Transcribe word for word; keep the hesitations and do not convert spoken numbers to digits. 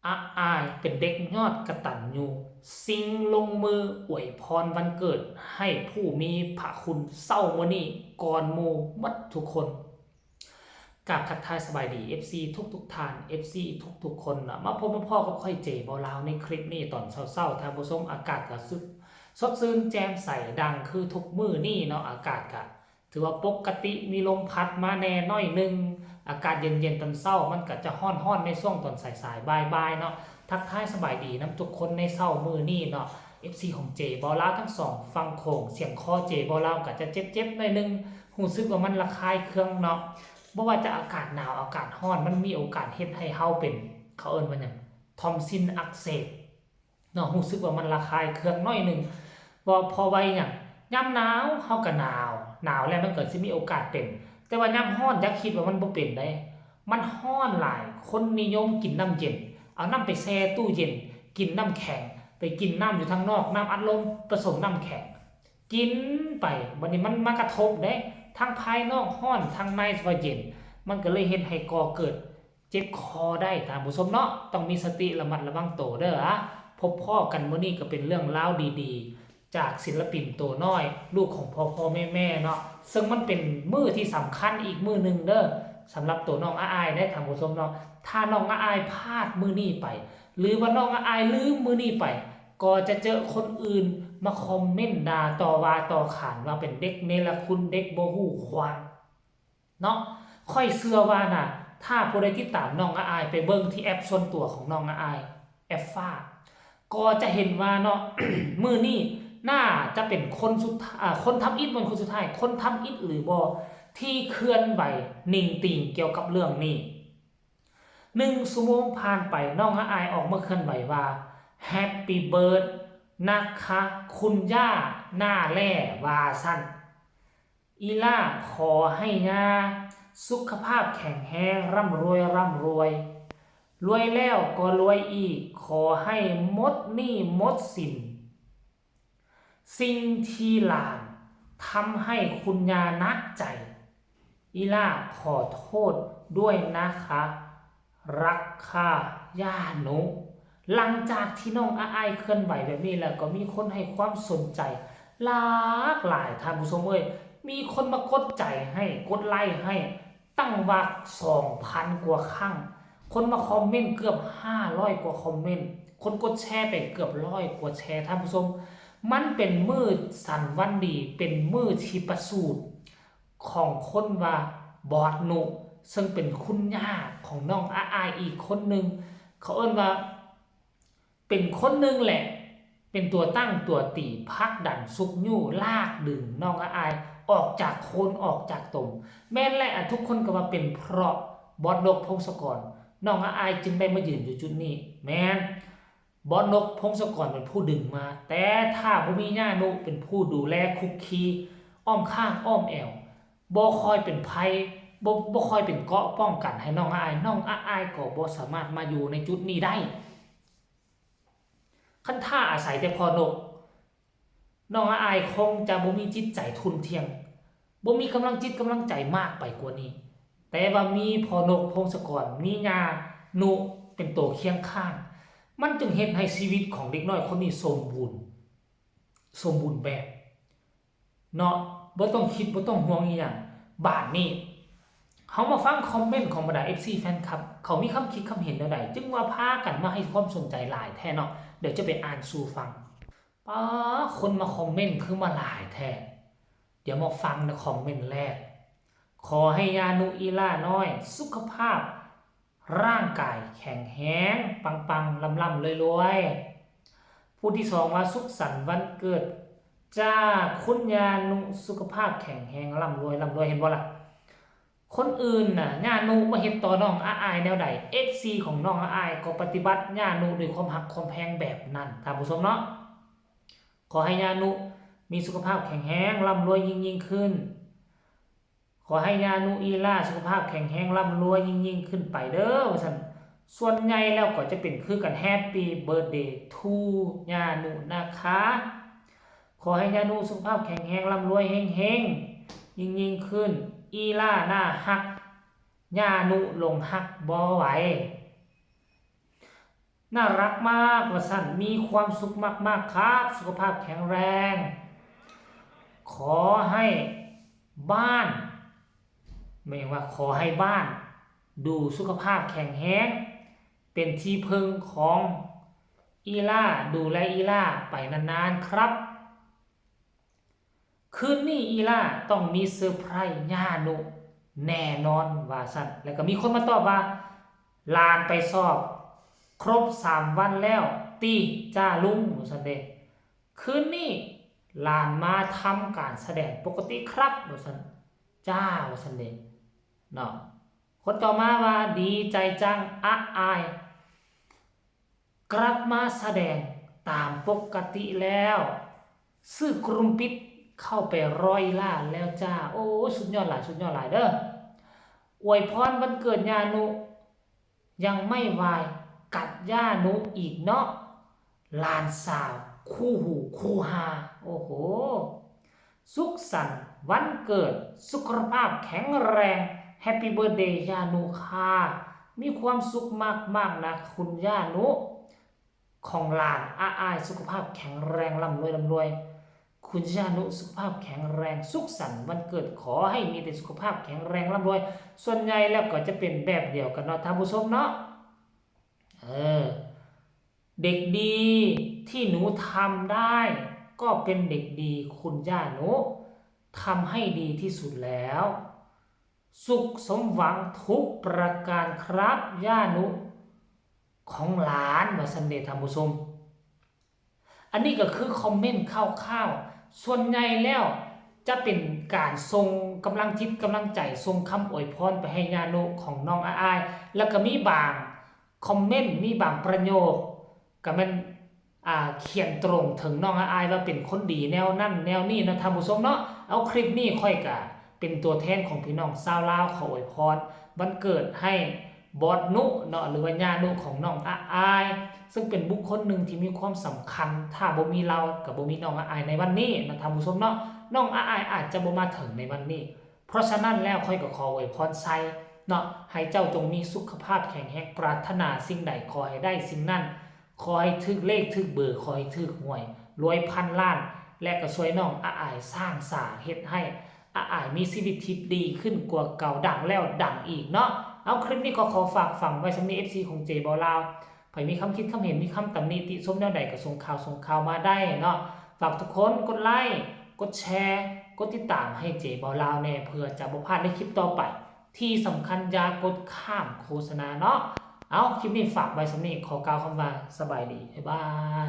อาอายเป็นเด็กยอดกตัญญู ซิ่งลงมืออวยพรวันเกิดให้ผู้มีพระคุณเช้ามื้อนี้ก่อนหมู่หมดทุกคน กราบทักทายสบายดี เอฟซี ทุกๆท่าน เอฟซี ทุกๆคนนะ มาพบมาพ้อกับข้อยเจบ่าวลาวในคลิปนี้ตอนเช้าๆ ท่านผู้ชม อากาศก็สด สดชื่นแจ่มใสดังคือทุกมื้อนี้เนาะ อากาศก็ ถือว่าปกติ มีลมพัดมาแหน่หน่อยหนึ่ง อากาศเย็นๆ ตอนเช้า มันก็จะร้อนๆ ในช่วงตอนสายๆ บ่ายๆ เนาะ ทักทายสบายดีนำทุกคนในเช้ามื้อนี้เนาะ เอฟซี ของเจบ่าวลาวทั้งสองฝั่งโขง เสียงคอเจบ่าวลาวก็จะเจ็บๆ หน่อยหนึ่ง รู้สึกว่ามันระคายเคืองเนาะ บ่ว่าจะอากาศหนาวอากาศร้อน มันมีโอกาสเฮ็ดให้เฮาเป็น เขาเอิ้นว่าหยัง ทอนซิลอักเสบ เนาะ รู้สึกว่ามันระคายเคืองหน่อยหนึ่ง ว่าเพราะว่าอิหยัง ยามหนาวเฮาก็หนาว หนาวแล้วมันก็สิมีโอกาสเป็น แต่ว่ายามร้อนอย่าคิดว่ามันบ่เป็นเด้ มันร้อนหลาย คนนิยมกินน้ำเย็น เอาน้ำไปแช่ตู้เย็น กินน้ำแข็ง ไปกินน้ำอยู่ทางนอก น้ำอัดลมผสมน้ำแข็ง กินไป บัดนี้มันมากระทบเด้ ทั้งภายนอกร้อน ทั้งในว่าเย็น มันก็เลยเฮ็ดให้ก่อเกิด เจ็บคอได้ ท่านผู้ชมเนาะ ต้องมีสติระมัดระวังตัวเด้ออะ พบพ้อกันมื้อนี้ก็เป็นเรื่องราวดีๆ จากศิลปินตัวน้อย ลูกของพ่อๆ แม่ๆ เนาะ ซึ่งมันเป็นมื้อที่สำคัญอีกมื้อหนึ่งเด้อ สำหรับตัวน้องอาอายเด้อ ท่านผู้ชมเนาะ ถ้าน้องอาอายพลาดมื้อนี้ไป หรือว่าน้องอาอายลืมมื้อนี้ไป ก็จะเจอคนอื่นมาคอมเมนต์ด่าต่อว่าต่อขานว่าเป็นเด็กเนรคุณ เด็กบ่ฮู้ความ เนาะ ข้อยเชื่อว่านะ ถ้าผู้ใดติดตามน้องอาอาย ไปเบิ่งที่แอปส่วนตัวของน้องอาอาย แอปฟ้า ก็จะเห็นว่าเนาะ มื้อนี้น่าจะเป็นคนสุดท้าย อ่า คนทำอิฐ บ่แม่นคนสุดท้าย คนทำอิฐหรือบ่ ที่เคลื่อนไหวนิ่งติ่งเกี่ยวกับเรื่องนี้ หนึ่งชั่วโมงผ่านไป น้องอาอายออกมาเคลื่อนไหวว่า Happy Birthday นะคะ คุณย่าหน้าแร่ ว่าซั่น อีหล่าขอให้ย่าสุขภาพแข็งแรง ร่ำรวย ร่ำรวย รวยแล้วก็รวยอีก ขอให้หมดหนี้หมดสิน สิ่งที่หลานทำให้คุณย่าหนักใจ อีหล่าขอโทษด้วยนะคะ รักค่ะ ย่าหนู หลังจากที่น้องอาอายเคลื่อนไหวแบบนี้แล้ว ก็มีคนให้ความสนใจหลากหลาย ท่านผู้ชมเอ้ย มีคนมากดใจให้ กดไลค์ให้ ตั้งว่า สองพัน กว่าครั้ง คนมาคอมเมนต์เกือบ ห้าร้อย กว่าคอมเมนต์ คนกดแชร์ไปเกือบ ร้อย กว่าแชร์ ท่านผู้ชม มันเป็นมื้อสันวันดี เป็นมื้อที่ประสูติของคนว่าบอดหนุ ซึ่งเป็นคุณย่าของน้องอาอายอีกคนหนึ่ง เขาเอิ้นว่า เป็นคนหนึ่งแหละ เป็นตัวตั้งตัวตี ผลักดัน ชุกยู้ ลากดึงน้องอาอายออกจากโคลน ออกจากตม แม่นแหละ ทุกคนก็ว่าเป็นเพราะบอสนก พงศกร น้องอาอายจึงได้มายืนอยู่จุดนี้ แม่น บอสนก พงศกรเป็นผู้ดึงมา แต่ถ้าบ่มีย่าหนุเป็นผู้ดูแลคุกคี อ้อมข้างอ้อมแอว บ่คอยเป็นภัย บ่ บ่คอยเป็นเกราะป้องกันให้น้องอาอาย น้องอาอายก็บ่สามารถมาอยู่ในจุดนี้ได้ คันถ้าอาศัยแต่พ่อนก น้องอาอายคงจะบ่มีจิตใจทุนเทียง บ่มีกำลังจิตกำลังใจมากไปกว่านี้ แต่ว่ามีพ่อนก พงศกร มีย่าหนุเป็นตัวเคียงข้าง มันจึงเฮ็ดให้ชีวิตของเด็กน้อยคนนี้สมบูรณ์ สมบูรณ์แบบ เนาะ บ่ต้องคิด บ่ต้องห่วงอีหยัง บาดนี้ เฮามาฟังคอมเมนต์ของบรรดา เอฟซี แฟนคลับ เขามีคำคิดคำเห็นแนวใด จึงว่าพากันมาให้ความสนใจหลายแท้เนาะ เดี๋ยวจะไปอ่านสู่ฟัง ป๊า คนมาคอมเมนต์คือมาหลายแท้ เดี๋ยวมาฟังนะคอมเมนต์แรก ขอให้ย่าหนุ อีหล่าน้อย สุขภาพ ร่างกายแข็งแรง ปังๆ ร่ำๆ รวยๆ ผู้ที่สองว่าสุขสันต์วันเกิดจ้าคุณย่าหนุ สุขภาพแข็งแรง ร่ำรวย ร่ำรวย เห็นบ่ล่ะ คนอื่นน่ะ ย่าหนุมาเฮ็ดต่อน้องอาอายแนวใด เอฟซี ของน้องอาอายก็ปฏิบัติย่าหนุด้วยความฮักความแพงแบบนั้น ท่านผู้ชมเนาะ ขอให้ย่าหนุมีสุขภาพแข็งแรง ร่ำรวยยิ่งๆ ขึ้น ขอให้ย่าหนุอีหล่าสุขภาพแข็งแรง ร่ำรวยยิ่งๆ ขึ้นไปเด้อ ว่าซั่น ส่วนใหญ่แล้วก็จะเป็นคือกัน Happy Birthday to ย่าหนุนะคะ ขอให้ย่าหนุสุขภาพแข็งแรง ร่ำรวยเฮงๆ ยิ่งๆ ขึ้น อีหล่าน่าฮัก ย่าหนุหลงฮักบ่ไหว น่ารักมากว่าซั่น มีความสุขมากๆครับ สุขภาพแข็งแรง ขอให้บ้าน แม่นว่าขอให้บ้านดูสุขภาพแข็งแรง เป็นที่พึ่งของอีหล่า ดูแลอีหล่าไปนานๆครับ คืนนี้อีหล่าต้องมีเซอร์ไพรส์ย่านุแน่นอนว่าซั่น แล้วก็มีคนมาตอบว่า หลานไปสอบครบสามวันแล้วติจ้าลุง ว่าซั่นเด้ คืนนี้หลานมาทำการแสดงปกติครับ ว่าซั่น จ้า ว่าซั่นเด้ เนาะ คนต่อมาว่า ดีใจจัง อะอาย กลับมาแสดงตามปกติแล้ว ซื้อกลุ่มปิดเข้าไปรออีหล่าแล้วจ้า โอ้ สุดยอดหลาย สุดยอดหลายเด้อ อวยพรวันเกิดย่านุ ยังไม่วายกัดย่านุอีกเนาะ หลานสาวคู่หูคู่ฮา โอ้โห สุขสันต์วันเกิด สุขภาพแข็งแรง Happy Birthday ย่านุค่ะ มีความสุขมากๆนะคุณย่านุ ของหลาน อะอาย สุขภาพแข็งแรง ร่ำรวย ร่ำรวย คุณย่านุ สุขภาพแข็งแรง สุขสันต์วันเกิด ขอให้มีแต่สุขภาพแข็งแรง ร่ำรวย ส่วนใหญ่แล้วก็จะเป็นแบบเดียวกันเนาะท่านผู้ชมเนาะ เออ เด็กดีที่หนูทำได้ ก็เป็นเด็กดีคุณย่านุ ทำให้ดีที่สุดแล้ว สุขสมหวังทุกประการครับ ย่านุ ของหลาน ว่าซั่นเด้ท่านผู้ชม อันนี้ก็คือคอมเมนต์คร่าวๆ ส่วนใหญ่แล้วจะเป็นการส่งกำลังจิตกำลังใจ ส่งคำอวยพรไปให้ย่านุของน้องอะอาย แล้วก็มีบางคอมเมนต์ มีบางประโยค ก็แม่น อ่า เขียนตรงถึงน้องอะอายว่าเป็นคนดีแนวนั้นแนวนี้เนาะท่านผู้ชมเนาะ เอาคลิปนี้ข้อยก็เป็นตัวแทนของพี่น้องชาวลาวขออวยพรวันเกิดให้บอสนุเนาะ หรือว่าย่านุของน้องอะอาย ซึ่งเป็นบุคคลหนึ่งที่มีความสำคัญ ถ้าบ่มีลาวก็บ่มีน้องอะอายในวันนี้เนาะท่านผู้ชมเนาะ น้องอะอายอาจจะบ่มาถึงในวันนี้ เพราะฉะนั้นแล้วข้อยก็ขออวยพรใส่เนาะ ให้เจ้าจงมีสุขภาพแข็งแรง ปรารถนาสิ่งใดขอให้ได้สิ่งนั้น ขอให้ถืกเลขถืกเบอร์ ขอให้ถืกหวย รวยพันล้าน และก็ช่วยน้องอะอายสร้างสา เฮ็ดให้อะอายมีชีวิตที่ดีขึ้นกว่าเก่า ดังแล้วดังอีกเนาะ เอาคลิปนี้ก็ขอฝากฝังไว้ส่ำนี้ เอฟซี ของเจบ่าวลาว ไผมีความคิดความเห็น มีคำตำหนิติชมแนวใดก็ส่งข่าวส่งข่าวมาได้เนาะ ฝากทุกคนกดไลค์ กดแชร์ กดติดตามให้เจบ่าวลาวแน่ เพื่อจะบ่พลาดในคลิปต่อไป ที่สำคัญอย่ากดข้ามโฆษณาเนาะ เอาคลิปนี้ฝากไว้ส่ำนี้ ขอกล่าวคำว่าสบายดี บ๊ายบาย